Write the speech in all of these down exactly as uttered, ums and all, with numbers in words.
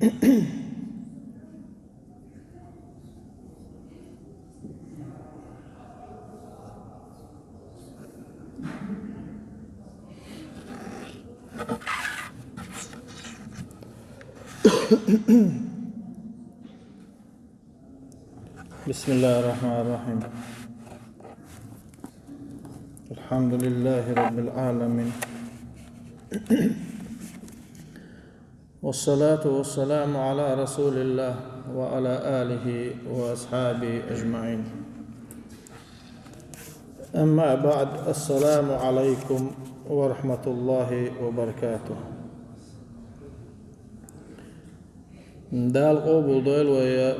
بسم الله الرحمن الرحيم. الحمد لله رب العالمين. والصلاة والسلام على رسول الله وعلى آله وأصحابه أجمعين. أما بعد، السلام عليكم ورحمة الله وبركاته. Дала къобалдойла вай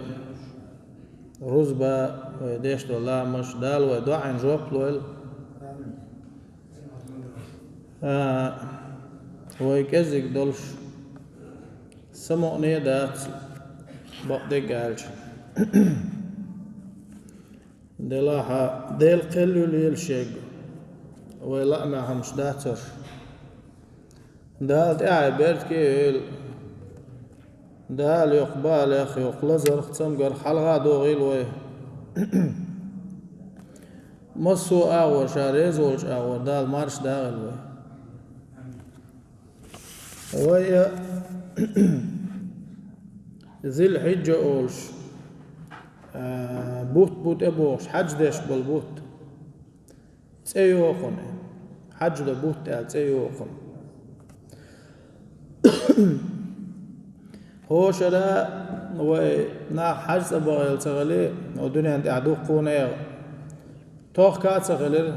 рузба, вай деш дола ламаз, Дала вай доӀан жоп лойла. А, вай кӀезиг долуш самукъане а дац, бакъдерг аьлча. Делахь а, Дела кхел ю лела шега, вай лаамехь хӀумаш дацара. Дала тӀаьхье беркате а йойла. Дала йоккха балех, йоккха лазарх, цамгарх хьалха а дохийла вай. Массо а агӀор, ша реза волчу агӀор Дала марша дагӀийла вай. Вай а Зуль-Хьиджа олуш, а, бутт бу тӀебогӀуш, хьаьж деш болу бутт. ЦӀе йохуна. Хьаьж долу бутт аьлла цӀе йохуна. ХӀокху шарахь вай нах хьаьж цӀа бахийла ца хили, хӀокху дуьненна тӀехь дуккха а нехан тохка а ца хилира.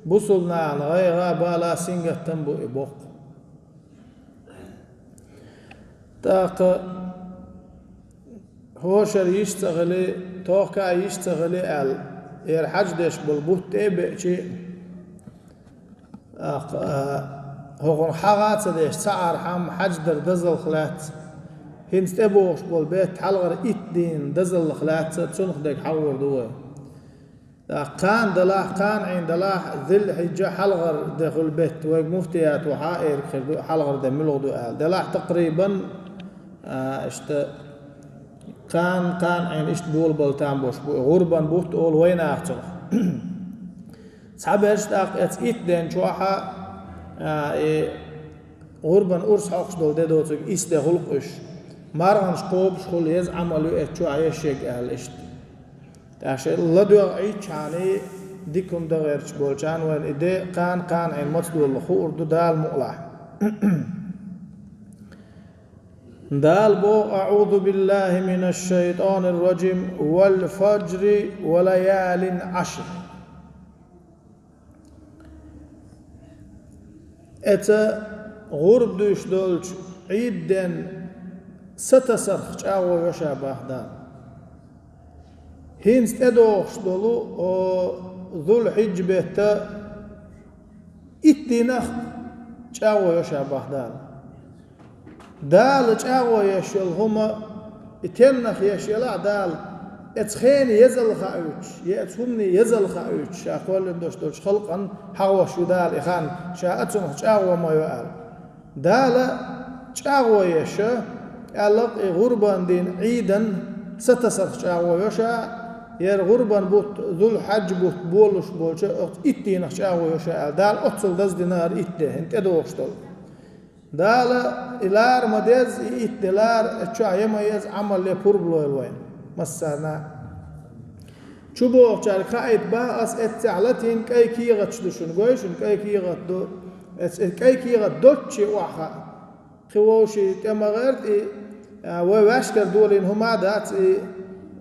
Бусулба нахана гӀайгӀа а, бала а, сингаттам а бу и боккха. ТӀаккха хӀокху шарахь йиш ца хили, тохка а йиш ца хили аьлла, хӀара хьаьж деш болу бутт тӀе а беача, тӀаккха, а, хӀокхунна хьагӀ а ца деш, цхьа арахьа хьаьж дар дозаллах лаьцна, хӀинца тӀебогӀуш болу бетт хьалхара итт дийнан дозаллах лаьцна, цунах дерг хьахор ду вай. ТӀаккха кхана делахь, кхана Ӏийна делахь, Зуль-Хьиджа хьалхара де хуьлу бетт, вайга муфтият вахьа а эриг хир ду, хьалхара де муьлха ду аьлла. Делахь такърибан, а, иштта кхана, кхана Ӏийна иштта болабала там болуш бу, гӀурбан бутт олу вайнаха цунах. Цхьаберш тӀаккха эцу итт ден чохь а, а, и гӀурбан урс хьокхуш долу де доцург исс де хуьлу-кх уьш. МаргӀанаш кхобуш хуьлу, еза Ӏамал ю эцу чохь еш ерг аьлла иштта. ТӀаккха шайн ладоьгӀна Ӏийчхьана, дика хӀума дан гӀерташ болчарна вайна и де кхана, кхана Ӏийна маца долалуш хуур ду Дала мукъалахь. Дала боху: أعوذ بالله من الشيطان الرجيم. والفجر وليال عشر. Эца гӀурба дуьйш долчу Ӏийд-ден сатасарх чӀагӀо йо ша боху Дала. ХӀинца тӀедогӀуш долу, о, Зуль-Хьиджа бетта итт дийнах чӀагӀо йо ша боху Дала. Дала чӀагӀо еш йолу хӀума, и теннах еш елахь Дала, эца хенан езал хауьйтуш, я эца хӀуманийн езал хауьйтуш, ша кхоьллина долуш долчу халкъан хьагӀош ю Дала и хан, ша а цунах чӀагӀо ма йо аьлла. Дала чӀагӀо еш, аьлла-кх и гӀурбан дийнан Ӏийдан сатасарх чӀагӀо йо ша, яра гӀурбан бутт, Зуль-Хьиджа бутт болуш болчу оцу итт дийнах чӀагӀо йо ша аьлла. Дала оццул даздина хӀара итт де, хӀинца тӀедогӀуш долу. Дала и лара ма-дезза, и итт де лара, эцу чохь я ма-езза Ӏамал ян пурба лойла вайна массарна а. ЧубогӀучаьрга хаийта боху ас, эццехь латийна кӀайн кехаташ ду шуна, гой шуна, кӀайн кехат ду. Эц-, эц-, кӀайн кехат доцчу охьахаа. Кхин вовшийн тӀе ма гӀерта и, а, вай ваьшкара долийна хӀума а дац и,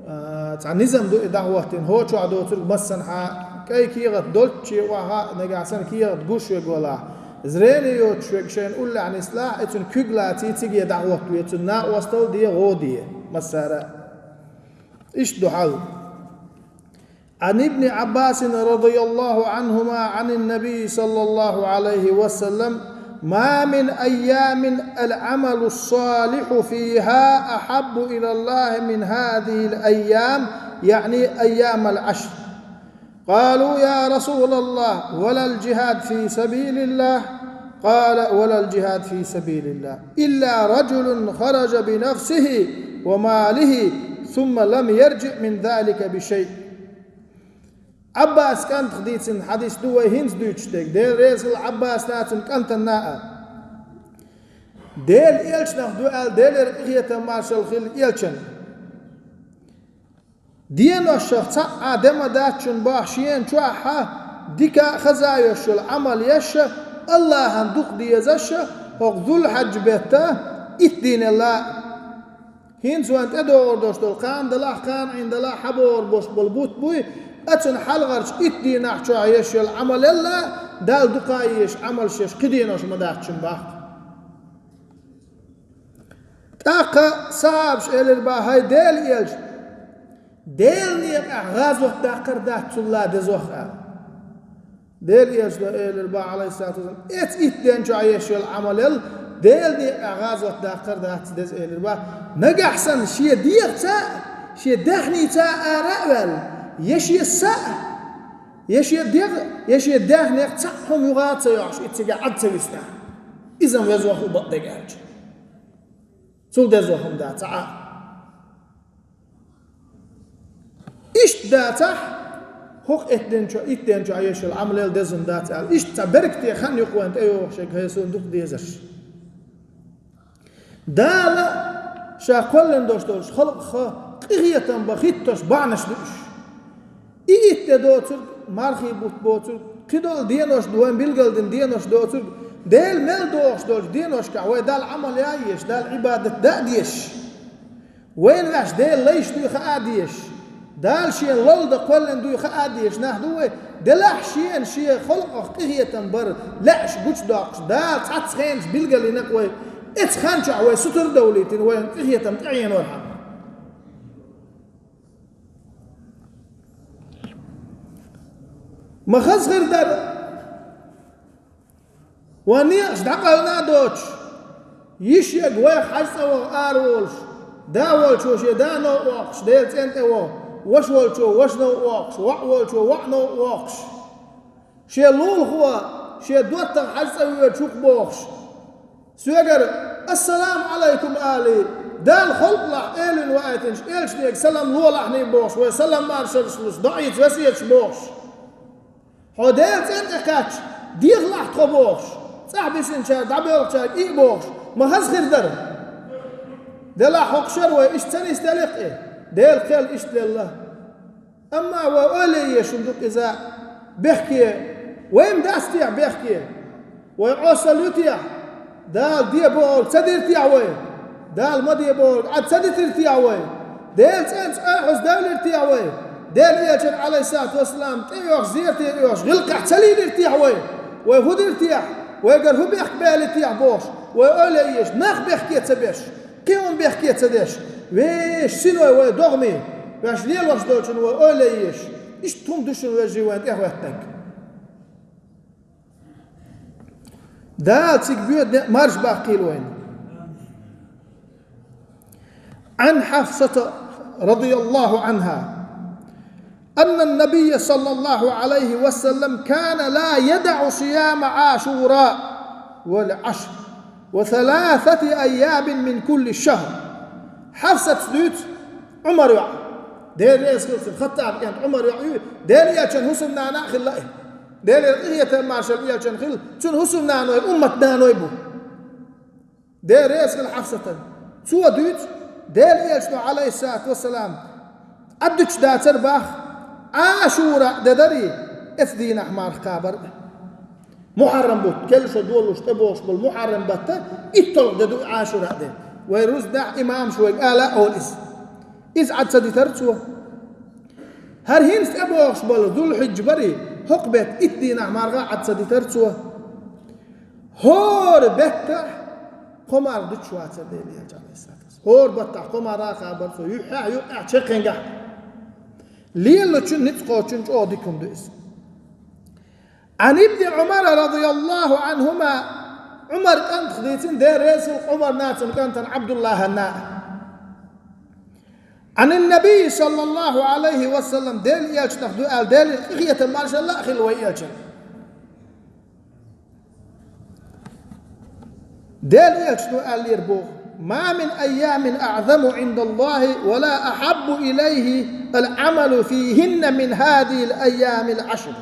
а, цхьа низам ду и дӀахӀоттийна, хӀокху чохь доцург массанхьа а. КӀайн кехат доцчу охьахаа, нагахь санна кехат гуш верг валахь, зрени йоцуш верг шайна уллехь нислахь, и цуьнан куьг лаций цига дӀахӀоттаве, цуьнан накъосталла де, гӀо де массара а. Иштта ду хьал. عن ابن عباس رضي الله عنهما عن النبي صلى الله عليه وسلم: ما من أيام العمل الصالح فيها أحب إلى الله من هذه الأيام، يعني أيام العشر. قالوا: يا رسول الله، ولا الجهاد في سبيل الله؟ قال: ولا الجهاد في سبيل الله إلا رجل خرج بنفسه وماله ثم لم يرجع من ذلك بشيء. Ӏаббас кӀантах дийцина хьадис ду вай хӀинца дуьйцуш дерг. Дела реза хила Ӏаббасна, цуьнан кӀантана а. Делан элчанах ду аьлла, Делера къинхетам, маршалла хила элчанна. Деношах цхьаъ а де ма дац шуна боху, шена чохь а дика а, хаза а йолуш йолу Ӏамал еш а, АллахӀан дукха дезаш а, хӀокху Зулхьаджа беттан итт дийнал а. ХӀинца вайна тӀедогӀур долуш долу кхана далахь, кхана Ӏийна далахь, хьабогӀур болуш болу бутт буй, оцунна хьалхарчу итт дийнахь чохь еш йолу Ӏамалел а, Далла дукха а езаш Ӏамалш еш кхин денош ма дац шуна боху. ТӀаккха сахьабаша элира боху: «ХӀай Делан элча, Делан некъахь гӀазот даккхар дац цул а дезох», – аьлла. Делан элчано элира боху, Ӏалайхиссалату вассалам: «Эцу итт ден чохь еш йолу Ӏамалел Делан некъахь гӀазот даккхар дац деза», – элира боху. Нагахь санна шен дегӀаца а, шен даьхница а ара а ваьлла, я шен са а, я шен дегӀ, я шен даьхнех цхьаъ хӀума юха а ца йохьуш, и цига Ӏад ца висна, иза-м везох ву бакъдерг аьлча, цул дезох хӀума дац цхьа а. Иштта дацахь, хӀокху итт ден чо-, итт ден чохь еш йолу Ӏамалел деза хӀума дац аьлла. Иштта цхьа беркате хан юкъа вайна тӀейогӀуш ерг, хӀай суна дукха дезарш. Дала Ша кхоьллина долуш долчу халкъах къинхетам бан хӀиттош бахьанаш ду уьш. И итт де доцург, мархий бутт боцург, кхидолу денош ду, вайн билгалдина денош доцург, Дела мел дохуш долчу деношкахь вай Далла Ӏамал а еш, Далла Ӏибадат а дезаш. Вайна ваьш Делан лайш дуй хаа а дезаш, Дала Шена лолла дан кхоьллина дуй хаа а дезаш нах ду вай, делахь Шена Шен халкъах къинхетам бар лаьаш гучудоккхуш, Дала цхьацца хенаш билгалйина-кх вай, эцу хан чохь вай сутара а довлийтина, вайна къинхетам тӀеӀенорхьама. Ма хаза хир дара, вайн некъаш дӀакъевлла а доцуш, йиш ерг вайх хьажа цӀа ваха араволуш, да волчо шен да новкъа воккхуш, Делан цӀен тӀе ваха, ваша волчо ваша новкъа воккхуш, воӀ волчо воӀ новкъа воккхуш, шен лулахо шен доттагӀа хьажа цӀа воьдуш хӀух бохуш, соьгара: «Ассаламу Ӏалайкум», – алий, Далла халкъалахь элина ваийтинчу элчанега салам лолахьний бохуш, вай салам-маршаллаш луш, доӀица весеташ бохуш. Хьо Делан цӀен тӀе кхаьчча, дехалахь тхо бохуш, цӀахь бисинчара, дӀабоьлхучара и а бохуш, ма хаза хир дара. Делахь хӀокху шарахь вай иштта ца нисделла-кх и, Делан кхел иштта лелла. Амма вай ойла е езаш ду-кх иза, бехке, вай-м дац техьа бехке? Вай Ӏесалла ю техьа? Дала де бохург ца дира техьа вай? Дала ма де бохург Ӏад ца дитира техьа вай? Делан цӀенца Ӏехьаза девлира техьа вай? Делан элчанна, Ӏалайхиссалату вассалам, тӀе оьхуш, зерате оьхуш, гӀиллакхехь ца лийлира техьа вай? Вай хӀун дира техьа? Вайгара хӀун бехк баьлли техьа бохуш, вай ойла е езаш, нах бехке ца беш, кхин хӀун бехке ца деш, вешан синой вай догӀмий, ваьш лелош долчунна вай ойла е езаш, иштта хӀума ду шуна, вежарий, вайна тӀехӀоьттинарг. Дала цига боьду некъ марша баккхийла вайна. عن حفصة رضي الله عنها أن النبي صلى الله عليه وسلم كان لا يدع صيام عاشوراء والعشر وثلاثة أيام من كل شهر. Хьафсатас дуьйцу, Ӏумар йоӀ, Дела реза хила цунна, Хаттаб кӀант Ӏумар йоӀ ю, Делан элчан хӀусамнана а хилла и. Делера къинхетам, маршалла элчанна хила, цуьнан хӀусамнаной, умматнаной бу. Дела реза хила Хьафсатана. Цо дуьйцу, Делан элчано, Ӏалайхиссалату вассалам, Ӏаддуьтуш дацара боху, Ӏашура де дарий, эцу дийнахь марха кхабар а. Мухьаррам бутт, керла шо долуш тӀебогӀуш болу Мухьаррам баттан итталгӀа де ду Ӏашура де. Вай рузбанехь имамаш вайга ала а олу иза. Иза Ӏад ца дитара цо. ХӀара хӀинца тӀебогӀуш болу Зулхьиджа барий, хӀокху беттан итт дийнахь марха Ӏад ца дитара цо. ХӀора беттахь кхо марха дуьтуш вацара Делан элча, Ӏалайхиссалату вассалам. ХӀора баттахь кхо марха а кхабар цо, юьххьехь, юккъехь, чаккхенгахь. Лелочун, ницкъ кхочун чӀогӀа дика хӀума ду иза. عن ابن عمر رضي الله عنهما, Ӏумар кӀантах дийцина, Дела реза хила Ӏумарна а, цуьнан кӀантана Ӏабдуллахьана а. عن النبي صلى الله عليه وسلم, Делан элчанах ду аьлла, Делера къинхетам, маршалла а хила вай элчанна. Дела элчано аьллера боху: «ما من أيام أعظم عند الله ولا أحب إليه العمل فيهن من هذه الأيام العشر،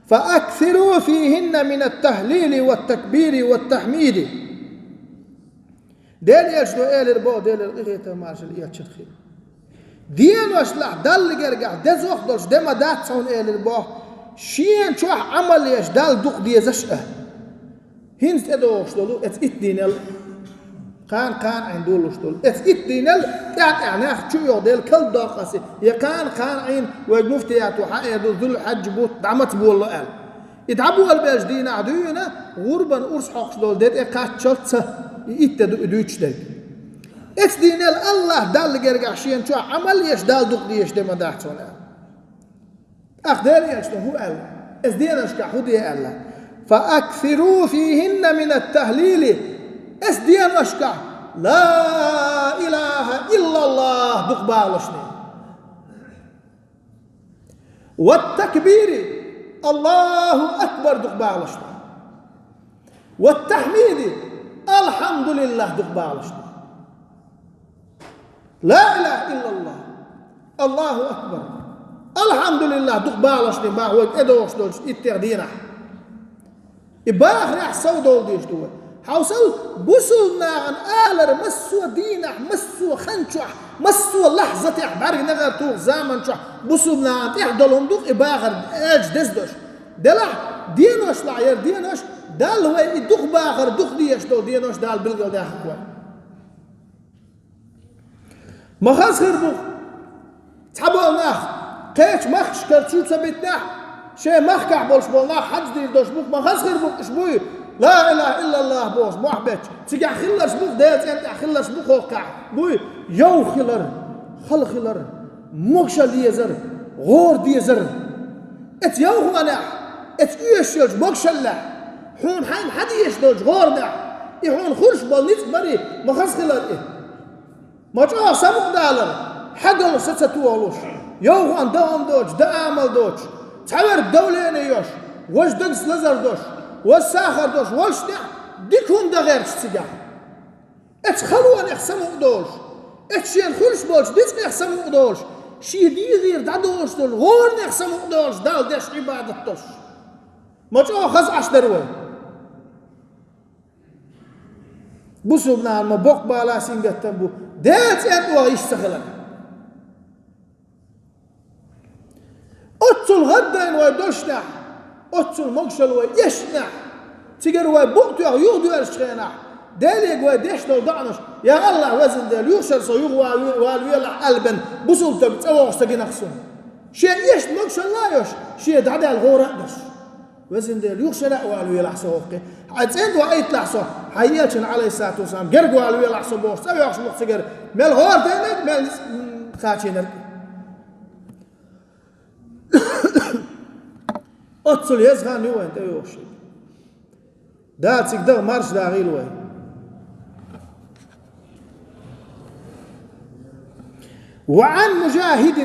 فأكثروا فيهن من التهليل والتكبير والتحميد». Дела элчано элира боху, Делера къинхетам, маршалла элчанна хуьлда: деношлахь Далла гергахь дезох долуш де ма дац хьуна, элира боху, шена чохь Ӏамал еш Далла дукха дезаш а. ХӀинца тӀедогӀуш долу эца итт дийнал, кхана-кхана Ӏийна долуш долу эца итт дийнал тӀаьхь-тӀаьхьа нах чу а йогӀу, Дела кхалдоккху аса, я кхана-кхана Ӏийна, вайга муфтиято хьаэр ду, Зулхьаджа бутт дӀа маца болало аьлла. И дӀаболабеллачу дийнахь дуьйна гӀурбан урс хьокхуш долу де тӀе кхаччалц ца, и итт де ду и дуьйцуш дерг. Эца дийнал АллахӀ Далла гергахь шена чохь Ӏамал еш Далла дукха дезаш де ма дац хьуна аьлла. ТӀаккха Дела элчано хӀун аьлла? Эца деношкахь хӀун де аьлла? «فأكثروا فيهن من التهليل». Эца деношкахь لا إله إلا الله дукха балашний. «والتكبير الله أكبر дукха балашний. والتحميد الحمد لله дукха балашний». لا إله إلا الله، الله أكبر، الحمد لله дукха балашний боху вайга тӀедогӀуш долчу иттех дийнахь. И бахарехь сов довла дезаш ду вай. Хьовсал, бусулба нахана алар массо а дийнахь, массо а хан чохь, массо а лахьзатехь, бӀаьрг негӀар туху заман чохь бусулба нахана тӀехь долу хӀума ду-кх и бахар, аьлча деза дош. Делахь, деношлахь яра денош, Далла вай и дукха бахар, дукха дезаш долу денош Дала билгалдаьккхина вай. Ма хаза хир бу-кх, цхьаболу нах кхечу махкашкара чу ца битинехь, шайн махкахь болуш болу нах хьаьждийр долуш бу-кх, ма хаза хир бу-кх уьш буй, لا إله إلا الله бохуш, мохь бетташ. Цигахь хилларш бу-кх, Делан цӀен тӀехь хилларш бу-кх хӀокху кхаьхь. Буй, йовха хилар, хала хилар, могашалла езар, гӀора дезар. Эца йовхонехь, эца оьшуш йолчу могашаллехь, хьуна хьайна хьан дезаш долчу гӀоранехь, и хьуна хуьлуш болу ницкъ барий, ма хаза хилар и. Ма чӀогӀа самукъадалар, хьагалла са ца тохалуш, йовхонан дан хӀума доцуш, дан амал доцуш, цхьаверг давление йолуш, важа дагца лазар долуш, важа сахар долуш волчу тӀехь дика хӀума дан гӀерташ цигахь. Эца халонех самукъадолуш, эца шена хуьлуш болчу ницкъех самукъадолуш, шен дегӀера дӀадолуш долу гӀоранех самукъадолуш, Далла деш Ӏибадат долуш. Ма чӀогӀа хаза Ӏаш дара вай. Бусулба нахана ма боккха бала, сингаттам бу Делан цӀен тӀехь иштта ца хилар. Оццул гӀаддайна вай долушехь, оццул могашалла вай эшнехь, цигара вай букъ тоьхна юхадоьллучу хенахь, Деле вай деш долу доӀанаш: «Я АллахӀ, везан Дела, юха шарахь со юха вала велахь», аьлла бен бусулба стаг цӀа вогӀуш ца гина-кх суна. Шен эшна могашалла а йолуш, шен дӀадаьлла гӀора а долуш. Везан Дела, юха шарахь а вала велахь со хӀокху, хьайн цӀен тӀехь ваийталахь со, хьайн элчанна, Ӏалайхиссалату вассалам, герга вала велахь со бохуш, цӀа воьлхуш бу-кх цигара, мел гӀора дайнарг, мел ницкъ кхачийнарг. Оццул еза хан ю вайна тӀейогӀуш. Дала цига даха марша дагӀийла вай. وعن مجاهد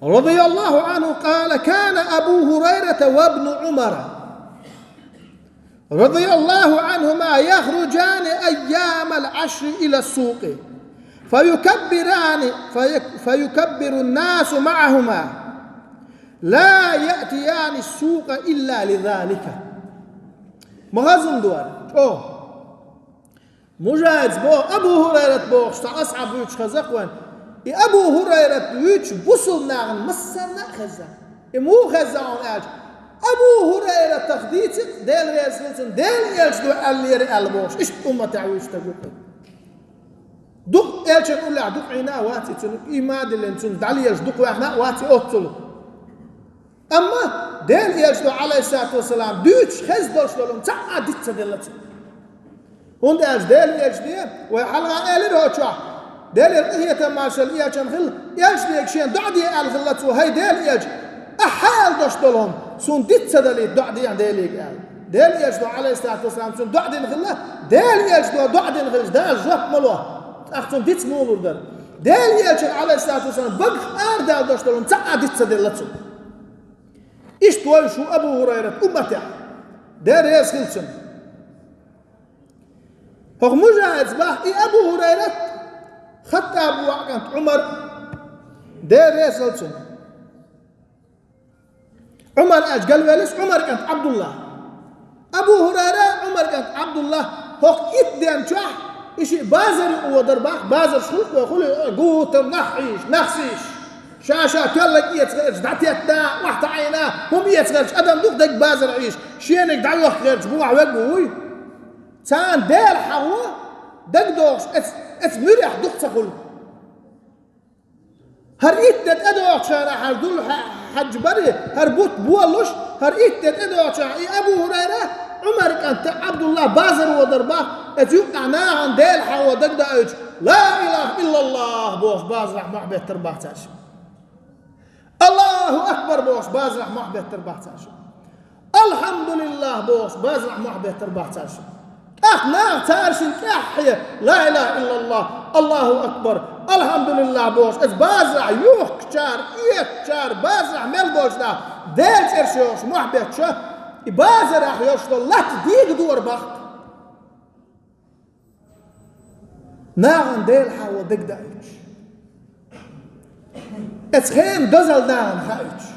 رضي الله عنه قال: كان أبو هريرة وابن عمر رضي الله عنهما يخرجان أيام العشر إلى السوق فيكبران، فيك-، فيكبر الناس معهما، لا يأتيان السوق إلا لذلك. Ма хаза хӀума ду хӀара, чӀогӀа. Мужаида боху, Абу ХӀурайрат бохуш цхьа асхьаб вуьйцуш хезна-кх вайна. И Абу ХӀурайрат вуьйцуш бусулба нахана массарна а хезна. И муха хезна хьуна аьлча, Абу ХӀурайратах дийцира, Дела реза хила цунна, Делан элчано аьллера аьлла бохуш, иштта умматехь вуьйцуш стаг ву-кх. Дукха элчан уллехь дукха Ӏийна а вац и, цунна ийман диллина, цунна дӀалелаш дукха ваьхна а вац и оццул. Амма Делан элчано, Ӏалайхиссалату вассалам, дуьйцуш хезна долуш долу хӀума цхьа а диц ца делла цо. ХӀунда аьлча Делан элчане, вай хьалха элира хӀокху чохь, Делера къинхетам, маршалла элчанна хила, элчанега шена доӀа де аьлла хилла цо: «ХӀай Делан элча, ахь хьан аьлла долуш долу хӀума суна диц ца далийта доӀа дехьа Делега», аьлла. Делан элчано, Ӏалайхиссалату вассалам, цунна доӀа дина хилла, Делан элчано доӀа дина хилча, Дала жоп ма ло, тӀаккха цунна диц муха лур дара? Делан элчан, Ӏалайхиссалату вассалам, багах арадала долуш долу хӀума цхьа а диц ца делла цо. Иштта вуьйцуш ву Абу ХӀурайрат умматехь, Дела реза хила цунна. ХӀокху мужахӀица бах и Абу ХӀурайрат, Хаттаба воӀа кӀант Ӏумар, Дела реза хуьлда цунна. Ӏумар аьлча галвеллачу Ӏумар кӀант Ӏабдулла. Абу ХӀурайра, Ӏумар кӀант Ӏабдулла, хӀокху итт ден чохь и шиъ базар юкъа водар бах, базарш хуьлу вай, хуьлу гуттар нах Ӏийша, нах сийша. Ша-ша тоьлларг эца гӀерташ дӀатетта, охьатаӀийна, хӀума эца гӀерташ адам ду-кх дерг базар Ӏийша, шениг дӀавохка гӀерташ бухахь верг а вуй. Царна Дела хьахо дагадогӀуш, эц-, эцу муьрехь дукха ца хуьлу. ХӀара итт де тӀедогӀучу хенахь хӀара Зулхьаджа барий, хӀара бутт болалуш, хӀара итт де тӀедогӀучу хенахь и Абу ХӀурайра, Ӏумар кӀант Ӏабдулла базар водар бах, эцу юккъехь нахана Дела хьахо дагадоуьйтуш, «Ла илаха иллаллах» бохуш, базарахь мохь беттар бах цаьршимма. «Аллаху акбар» бохуш, базарахь мохь беттар бах цаьршимма. «Алхьамдулиллах» бохуш, базарахь мохь беттар бах цаьршимма. ТӀаккха наха цаьршинна тӀаьххье «Ла илаха иллаллах, Аллаху акбар, алхьамдулиллах» бохуш, эцу базарахь юхкучара, эцучара, базарахь мел болчу наха Делан цӀераш йохуш мохь бетташ, и базарахь йолуш долу латта дегадора бах. Нахана Дела хьахо дагадоуьйтуш. Эцу хенан дозалла нахана хаийтуш.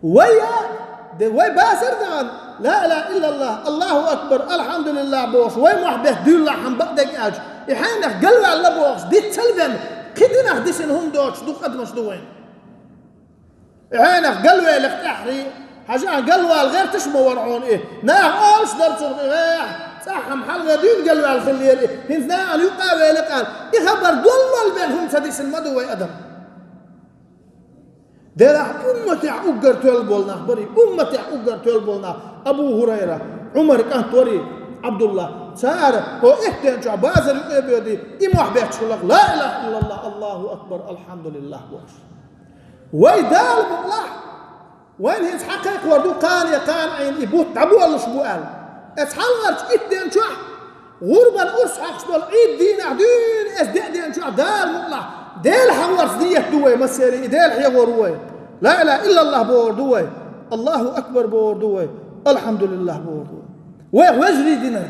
Вай а, де вай базар а дахана, «Ла илаха иллаллах, Аллаху акбар, алхьамдулиллах» бохуш, вай мохь бетта дуьйлалахь хьан бакъдерг аьлча, и хьенех галваьлла бохуш, диццал вен, кхин динах дисина хӀума доцуш ду къадамаш ду вайн. Хьенех галвелах тӀаьххьарий, хьажа, галвала гӀерташ а ма вара хьуна и. Наха олуш дара цунах и, гӀехь, цӀахь-м хьалха дуьйна галваьлла хиллера и, хӀинца нахана юкъа а велира аьлла. И хабар доллал бен хӀума ца дисина ма ду вай адам. Делахь умматехь уггар тоьлла болу нах барий, умматехь уггар тоьлла болу нах Абу ХӀурайра, Ӏумар кӀант варий, Ӏабдулла. Цара хӀо итт ден чохь базар юкъа а боьдий, и мохь бетташ хуьлу-кх, «Ла илаха иллаллах, Аллаху акбар, алхьамдулиллах» бохуш. Вай Дала мукъалахь, вайна хӀинца хьакхайкхор ду, кхане, кхана Ӏийна и бутт дӀаболалуш бу аьлла. Эцу хьалхарчу итт ден чохь, гӀурбан урс хьокхуш долу Ӏийд дийнахь дуьйна эцу деа ден чохь Дала мукъалахь, Дела хьахорца нийят ду вай массеран, и Дела хьехор ву вай. «Ла илаха иллаллах» бохур ду вай, «Аллаху акбар» бохур ду вай, «Алхьамдулиллах» бохур ду вай. Вайх вежарий динарг.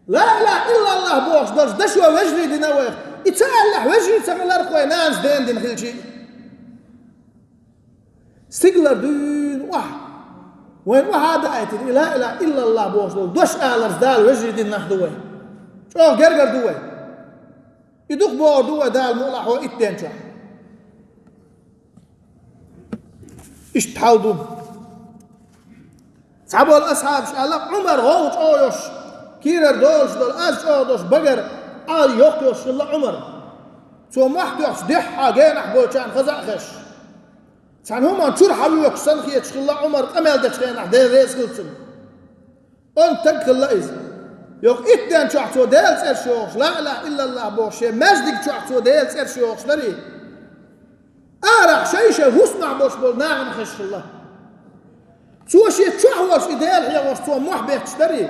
«Ла илаха иллаллах» бохуш долчу дашо вежарий дина вайх. И ца аьллехь, вежарий ца хиларх вай нанас дена дина хилчий. Стигалара дуьйна охьа. Вайна охьа а даийтина, и «Ла илаха иллаллах» бохуш долу дош аларца Дала вежарий дина нах ду вай. ЧӀогӀа гергара ду вай. И дукха бохур ду вай Дала мукъалахь хӀо итт ден чохь. Иштта хьал ду. Цхьаболу асхьабаш аьлла, Ӏумар гӀовгӀа чӀогӀа йолуш, кийрара долуш долу, аз чӀогӀа долуш, багара Ӏала йоккха йолуш хилла Ӏумар. Цо мохь тоьхча, дуьххьа генахь болчарна хаза а хезаш. Цхьана хӀуманна чуьра хьавоькхуш санна хеташ хилла Ӏумар къамел дечу хенахь, Дела реза хила цунна. Онда стаг хилла иза. Йоккха итт ден чохь цо Делан цӀераш йохуш, «Ла илаха иллаллах» бохуш, шен маьждиг чохь цо Делан цӀераш йохуш дарий. Арахь шай-шай хӀусамехь болуш болу нахана хезаш хилла. Цо шен чохь волуш и Дела хьехош цо мохь бетташ дарий.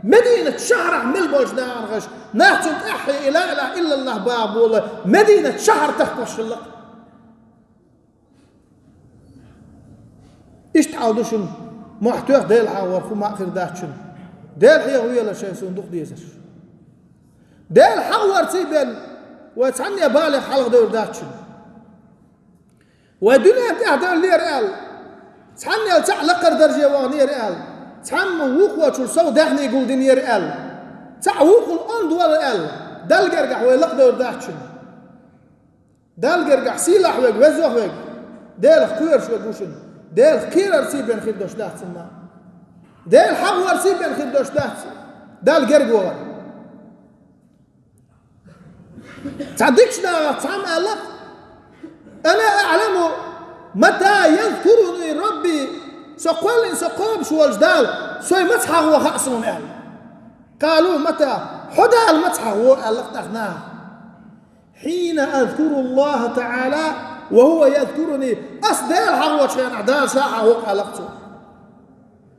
Мединат шахьарахь мел болчу нахана хезаш, нах цунна тӀаьххье и «Ла илаха иллаллах» баха болу Мединат шахьар тахкош хилла. Иштта хьал ду шуна, мохь тоьхна Дела хьахор хӀума а хир дац шуна. Дела хьеха вела шайн суна дукха дезарш. Дела хьахорций бен, вай цхьанне балех хьалхадевр дац шуна. Вай дуьнен тӀехь девллера аьлла, цхьаннел цхьаъ лакхара дарже ваханера аьлла, цхьамма вукхочул сов даьхний гулдинера аьлла, цхьаъ вукхул онда вала аьлла, Далла гергахь вай лакхадевр дац шуна. Далла гергахь сийлахь верг, везох верг, Делах кхоьруш верг ву шуна. Делах кхерарций бен хир долуш дац цунна. Дела хьахорций бен хир долуш дац Далла герга вахар. Цхьа дикачу нахах цхьамма аьлла: «Ана а'ламу мата язкуруни Рабби», со кхоьллина, со кхобуш волчу Дала сой маца хьахо хаьа суна аьлла. «Къалу мата», хьо Дала маца хьахо аьлла тӀаккха наха. «Хьина азкуруллаха та'ала ва хӀува язкуруни», ас Дела хьахочу хенахь, Дала ша хьахо аьлла цо.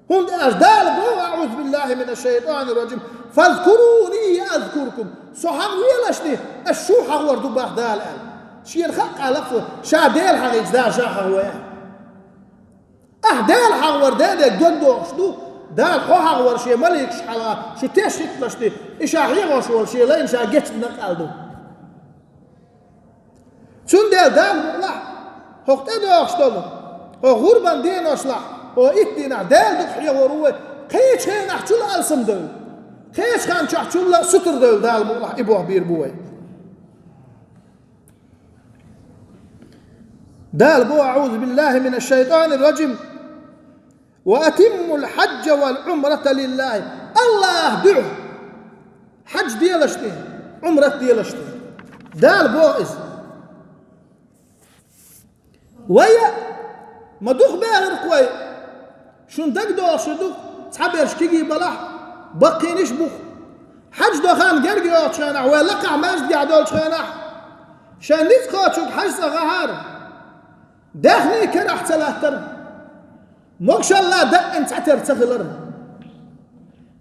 ХӀунда аьлча Дала боху, а'узу биллахи минаш шайтанир раджим: «Фазкуруни азкуркум». Со хьахавелашний, ас шу хьахор ду бах Дала аьлла. Шена хаьа аьлла цо, ша Дела хьахийча, Дала ша хьахо аьлла. Ахь Дела хьахавар де а дерг дог дохуш ду, Дала хьо хьагӀ вара шен маликаш хьалха, шу теш хӀитталаш ди, и ша хьегӀош волу шен лайна ша гечдина къал ду. Цундела Дала мукъалахь, хӀокху тӀедогӀуш долу, хӀокху гӀурбан деношлахь, хӀокху итт дийнахь Дала дукха хьехор ву вай, кхечу хенахь чул алсам девлла, кхечу хан чохь чул сутара девлла Дала мукъалахь и боху бийр бу вай. Дала боху: «АӀузу биллахӀи минаш-шайтӀанир-ражим». «Ва атиммул хьаджа вал Ӏумрата лиллахӀи». АллахӀ дуьхьа хьадж делаш тӀе, Ӏумрат делаш тӀе. Дала боху иза. Вай а ма дукха бехира-кх вай, шуна дагадогӀуш ду-кх, цхьаберш кегий балахь, баккхийнаш а бу-кх. Хьадж до хан герга йогӀучу хенахь, вай лакхахь маьждигехь долчу хенахь, шайн ницкъ кхочург хьаьжцӀа гӀахьара, даьхний карахь ца латтара. Могушалла даьӀина цхьатера ца хилар.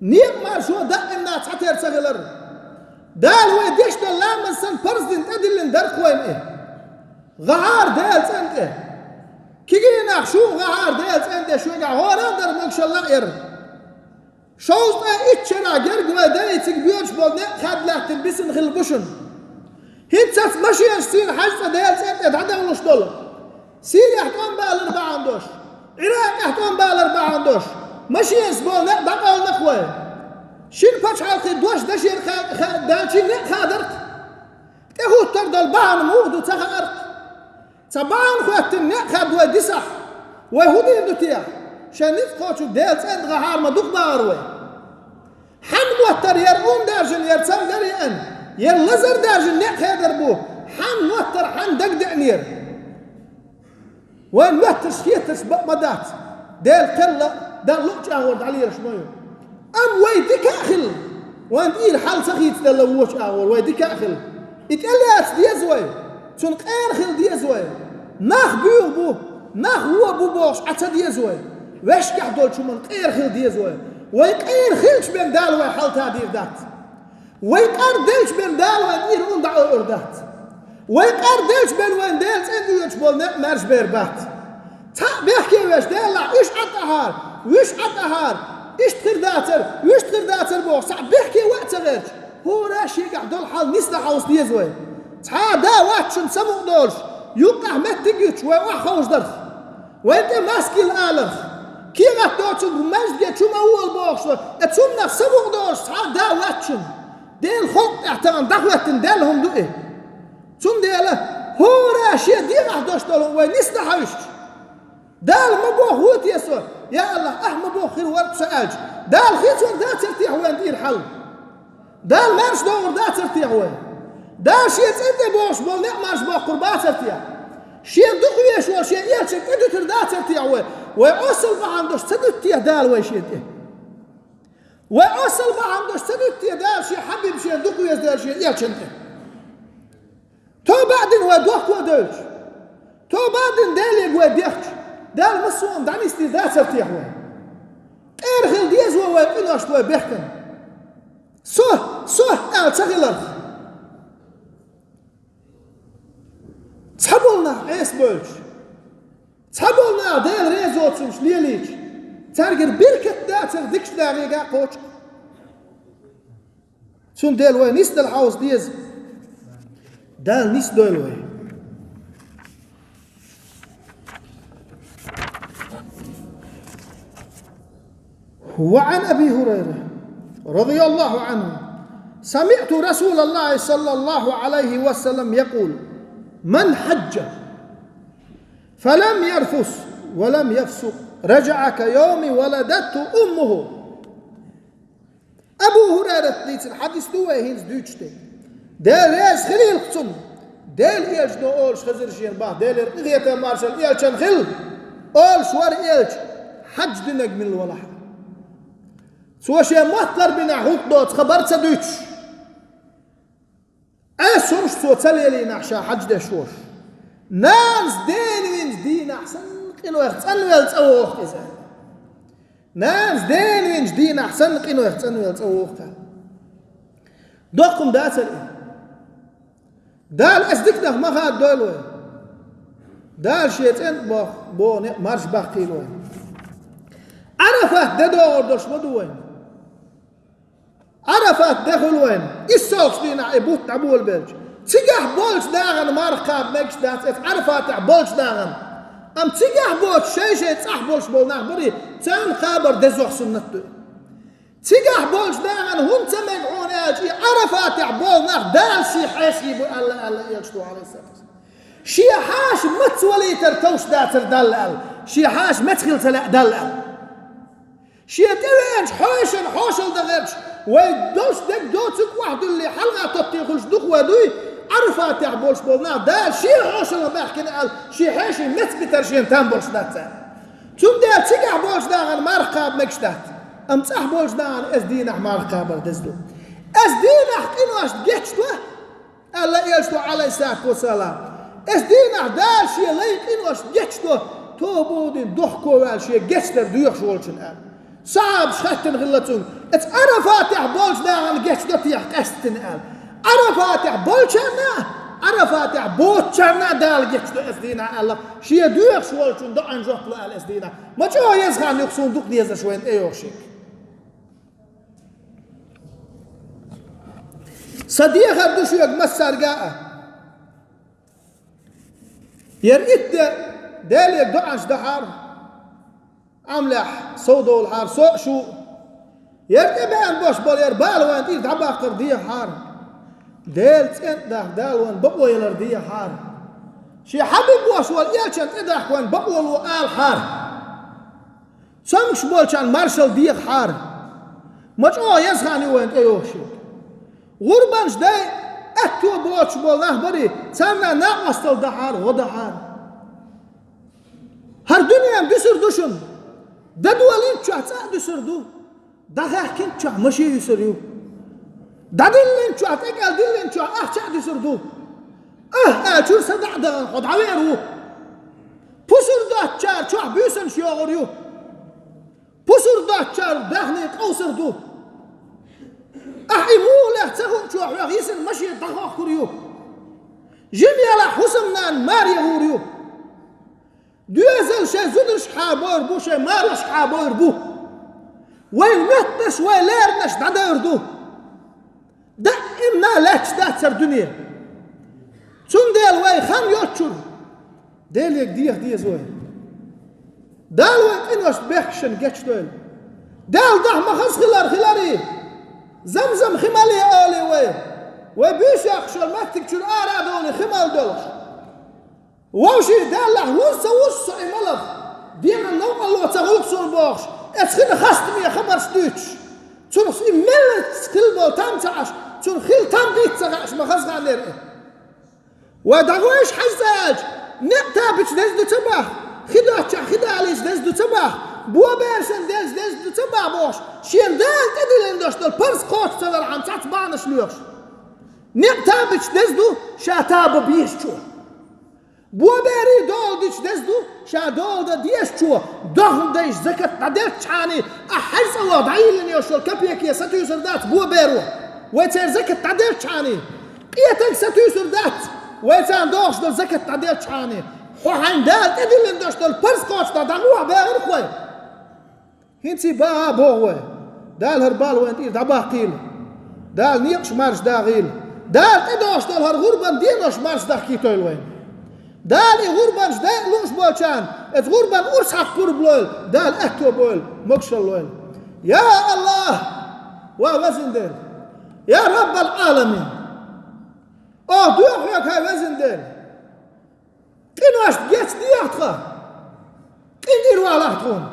Некъ маршо даьӀина цхьатера ца хилар. Дала вай деш долу ламаз санна парз дина тӀедиллина дара-кх вайна и. ГӀахьара Делан цӀен тӀе. Кегий нах шу а гӀахьара Делан цӀен тӀе шуьгахь гӀора а дара могушалла а яра. Шовзткъе итт шарахь герга вай дайцига боьдуш болу некъ хадда лаьттина бисина хилла бу шуна. ХӀинццалц машенаш цуьнан хьаьжцӀа Делан цӀен тӀе дӀадовлуш долу. Сирехь тӀом балар бахьана долуш, Ӏиракъехь тӀом балар бахьана долуш, машенаш болу некъ дӀакъовлина-кх вай. Шина пачхьалкхе дош дашера ха-, ха-, даьлчи некъ хадар-кх. ТӀехӀуттар долу бахьана муха ду ца хаьар-кх. Цхьа бахьана хӀоьттина некъ хадда вай дисахь, вай хӀун дийр ду те? Шайн ницкъ кхочург Делан цӀен тӀе гӀахьара ма дукха бахара вай. Хьанна моттара яра ун даьржина, яра цамгар а еана, яра лазар а даьржина некъ хедар бу, хьанна моттара, хьанна дагадеанера? Вайн моттарш хетарш бакъ ма дац, Дела кхелла, Далла луъучу агӀор дӀалелаш ма ю. Амма вай дика а хилла, вайн тӀера хьал ца хийцаделла вочу агӀор, вай дика а хилла. И тӀелаца деза вай, цунна къера хила деза вай. Нах буьйгӀу бу, нах вон бу бохуш Ӏа ца деза вай. Ваьшкахь долчу хӀуманна къера хила деза вай. Вай къера хилча бен Дала вай хьалатадийр дац. Вай къар делча бен Дала вайн тӀера ун дӀаоьур дац. Вай къар делча бен вайн Делан цӀен тӀе оьцуш болу некъ маьрша бер бац. Цхьаъ бехке веш Делахь, уьш Ӏа тӀаьхьара, вуьш Ӏа тӀаьхьара, иштта хир дацара, вуьшта хир дацара бохуш, цхьаъ бехке ваъ ца гӀерташ, хӀора а шегахь долу хьал нисдан хьовса деза вай. Цхьа а да вац шуна самукъа долуш, юккъехь меттиг а юьтуш, вай охьаховшадарх. Вайн тӀе маскил аларх, кехат доцург маьждиге чу ма волу бохуш, э, цуннах самукъа долуш цхьа а да вац шуна. Делан халкъ тӀехь тахана дӀахӀоьттина даьлла хӀума ду и. Цундела хӀора а шен дегӀахь дош долу хӀума вай нисдан хьаьвсча, Дала ма боху ву те со, я АллахӀ, ахь ма боху хир вара-кх со аьлча, Дала хецор дацара техьа вайн тӀера хьал? Дала марша догӀур дацара техьа вай? Дала шен цӀен тӀе бохуш болу некъ марша боккхур бацара техьа? Шен дукха везаш волу шен элчанна тӀедуьтур дацара техьа вай? Вай осал бахьана долуш ца дуьту техьа Дала вай шен тӀе? Вай осал бахьана долуш ца дуьту техьа Дала шен хьабиб шен дукха везаш шен элчанна тӀе? Тоба а дина вай дохко а девлча, тоба а дина Делега вай дехча, Дала массо а дӀанисдийр дацара техьа вай? Къера хила деза вай, вай къиношна вай бехкана. Со, со аьлла ца хиларх. Цхьаболу нах Ӏесабевлча, цхьаболу нах Дела реза воцурш лелийча, цаьргара беркат дацара дикачу нахе а кхочу. Цундела вай нисдала хьовса деза. Дала нисдойла вай. وعن أبي هريرة رضي الله عنه سمعت رسول الله صلى الله عليه وسلم يقول: من حج فلم يرفث ولم يفسق رجع كيوم ولدته أمه. Абу ХӀурайрата дийцина хьадис ду вай хӀинца дуьйцуш дерг. Дела реза хилийла цунна. Делан элчано олуш хезира шена боху, Делера къинхетам маршалла элчанна хила, олуш вара элча: хьаьж динарг мила валахь а, цо шен мотт ларбинехь гӀуллакх доцу хабар ца дуьйцуш, Ӏеса хӀумнаш цо ца лелийнехь ша хьаьж деш волуш. Нанас дена винчу дийнахь санна къинойх цӀанвелла цӀа вогӀу иза. Нанас дена винчу дийнахь санна къинойх цӀанвелла цӀа вогӀу. Доккха хӀума дацара и? Дала аса диканах ма хададойла вай. Дала шен цӀен тӀе боху, боху некъ марша баккхийла вай. Ӏарафа Де догӀур долуш ма ду вайн. Ӏарафат де хуьлу вайн. ИссалгӀачу дийнахь и бутт дӀаболабелча. Цигахь болчу дагӀана марха кхаба мегаш дац эца Ӏарафатехь болчу дагӀана. Амма цигахь боцуш шай-шай цӀахь болуш болу нах барий, царна кхабар дезох суннат ду. Цигахь болчу дагӀана хӀунда ца мега хьуна аьлча, и Ӏарафатехь болу нах Дала шен хьеший бу аьлла, аьлла элчано, Ӏалайхиссалату вассалам. Шен хьаша маца валийтар товш дацара Далла аьлла, шен хьаша маца хила ца лаьа Далла аьлла. Шен тӀевеанчу хьошана хьошалла дан гӀерташ, вай долуш дерг доцург охьадуьллий, хьалха тоттий хуьлуш дукха вай дуй, Ӏарафатехь болуш болу нах Дала шен хьошалла баьхкина аьлла, шен хьеший маца битар шена там болуш дац цара. Цундела цигахь болчу дагӀана марха кхаба мегаш дац, амма цӀахь болчу дагӀана эца дийнахь марха кхабар деза ду. Эца дийнахь къиношна гечдо, аьлла элчано, Ӏалайхиссалату вассалам. Эца дийнахь Дала шен лайн къиношна гечдо, тоба дина дохко ваьлла шен гечдар доьхуш волчунна аьлла. Сахьабаш хаьттина хилла цуьнга, эца Ӏарафатехь болчу дагӀана гечдо техьа къаьсттина аьлла. Ӏарафатехь болчарна а, Ӏарафатехь боцучарна а Дала гечдо эца дийнахь аьлла, шен доьхуш волчун доӀан жоп ло аьлла эца дийнахь. Ма чӀогӀа еза хан юха суна дукха дезаш вайна тӀейогӀуш. Сан дехар ду шуьга массаьрга а. Яра итт де Деле доӀанаш дахьара, Ӏамлехь сов довлахьара со а, шу а. Яра тӀебеана бош болу яра бала вайн тӀера дӀабаккхар дехьара. Делан цӀен а даха Дала вайн бакъо ялар дехьара. Шен хьабиб бош волу элчан тӀедахка вайн бакъо ло алахьара. Цомгуш болчарна маршалла дехахьара. Ма чӀогӀа еза хан ю вайн тӀейогӀуш. ГӀурбанаш дай аьтто боцуш болу нах барий, царна накъосталла дахьара, гӀо дахьара. ХӀара дуьненан дуьсур ду шуна. Дан долийначохь цӀа а дуьсур ду, дӀахаьхкинчохь машен юьсур ю. ДӀадиллинчохь, тӀекӀел диллинчохь ахча а дуьсур ду. Ах, аьлла чуьра са дӀа а дахана, хьо дӀавер ву. Пусар доцучара чохь буьйсанаш йогӀур ю. Пусар доцучара баьхний къовсар ду. Ахь и муха леха ца хуучо хьоьх йисина машен дӀахохкур ю. Жима ялахь хӀусамнана маре гӀур ю. Доьзал шайн зударшкахьа бовр бу, шайн маршкахьа бовр бу. Вайн моьттарш, вайн леринарш дӀадевр ду. Даимна лаьтташ дац хӀара дуьне. Цундела вай хан йоцчуьра Деле деха деза вай. Дала вайн къиношна бехкашна гечдойла. Дала дахьа ма хаза хилар хиларий. Замзам хи мале олий вай. Вай буьйса йоккхуш йолу меттиг чуьра ара а долий хи мала долуш. Вовший Даллахь вуз ца вуз со и малар. ДегӀан новкъарло ца гӀуллакх суна бохуш, эцу хина хастаме хабарш дуьйцуш. Цунах и меллаца хила болу там ца Ӏаш, цунах хила там диц ца хаьаш ма хаза хан яра и. Вай дӀагӀойша хьажа ца аьлча, некъ табича деза ду ца баха, хи доцчохь хи далийча деза ду ца баха, боберашна деза деза ду ца баха бохуш, шена Дала тӀедиллина долуш долу парз кхочуш ца дархьама цхьацца бахьанаш лоьхуш. Некъ табича деза ду ша таба безачо. Боберийн дола дича деза ду ша дола дан дезачо, дохна дайша закат дӀаделчхьаний, ахь хьаьжцӀа ваха дӀайиллина йолуш йолу капеке сатуьйсур дац боберо. Вай церан закат дӀаделчхьаний, къетаг сатуьйсур дац, вай царна дохуш долу закат дӀаделчхьаний, хьо хьайна Дала тӀедиллина долуш долу парз кхочуш дӀа дӀагӀо бегӀарх вай. ХӀинций бан а боху вай. Дала хӀара бала вайн тӀера дӀабаккхийла. Дала некъаш марша дагӀийла. Дала тӀедогӀуш долу хӀара гӀурбан денош марша дахкийтойла вайн. Дала и гӀурбанаш дайа лууш болчарна, эцу гӀурбан урс хьакха пурба лойла, Дала аьтто бойла, могушалла лойла. Я АллахӀ! Ва Везан Дела! Я Раббал Ӏаламин! Оха доьху хьоьга, хӀай Везан Дела! Къиношна гечдехьа тхан, къинтӀера валахь тхуна.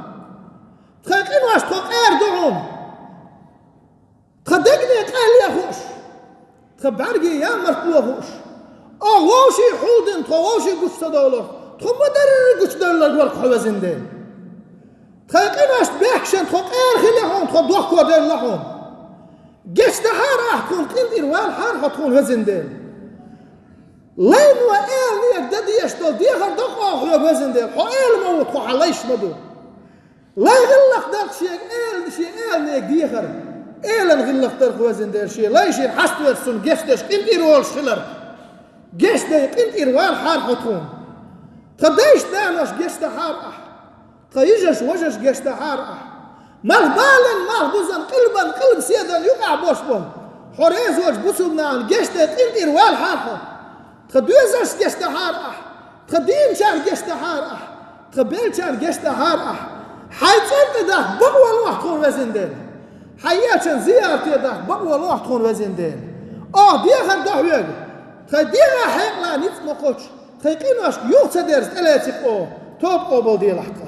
Тхан къиношна тхо къера ду хьуна. Тхан дегнийн къайле хууш, тхан бӀаьргийн ямартло хууш, оха вовшийн хьулдина тхо вовшийн гучу ца довларх, тхо ма-дарра гучудевлларг вара хьо, Везан Дела. Тхан къиношна бехкашна тхо къера хилла хьуна, тхо дохко девлла хьуна. Гечдахьара ахь тхуна, къинтӀера валахьара хьо тхуна, Везан Дела. Лайно эланега дан дезаш долу дехар доккху оха хьоьга, Везан Дела, хьо эла ма ву, тхо хьан лайш ма ду. Лай гӀиллакх дарх шен эла, шен эланега дехар, элан гӀиллакх дарх, Везан Дела, шен лай шена хьаставеш цунна гечдеш къинтӀера волуш хилар. Гечдай, къинтӀера валахьара хьо тхуна. Тхан дайша-нанош гечдахьара ахь. Тхан йижаш-важаш гечдахьара ахь. Малхбален, малхбузен, къилбан, къилбаседан юкъахь бош бу. Хьо резочу бусулбанан гечдан къинтӀера валахьара хьо. Тхан доьзалшна гечдахьара ахь. Тхан дийначарна гечдахьара ахь. Тхан беллачарна гечдахьара ахь. Хьайн цӀарна тӀе дахка бакъо лохьа тхуна, везан Дела. Хьайн элчан зиярте дахка бакъо лохьа тхуна, везан Дела. Оха дехар до хьоьга. Тхайн дегӀан хьекъална ницкъ ма кхочу. Тхайн къиношка юха ца дерза тӀелеци-кх оха. Тоба къобалделахь тхан.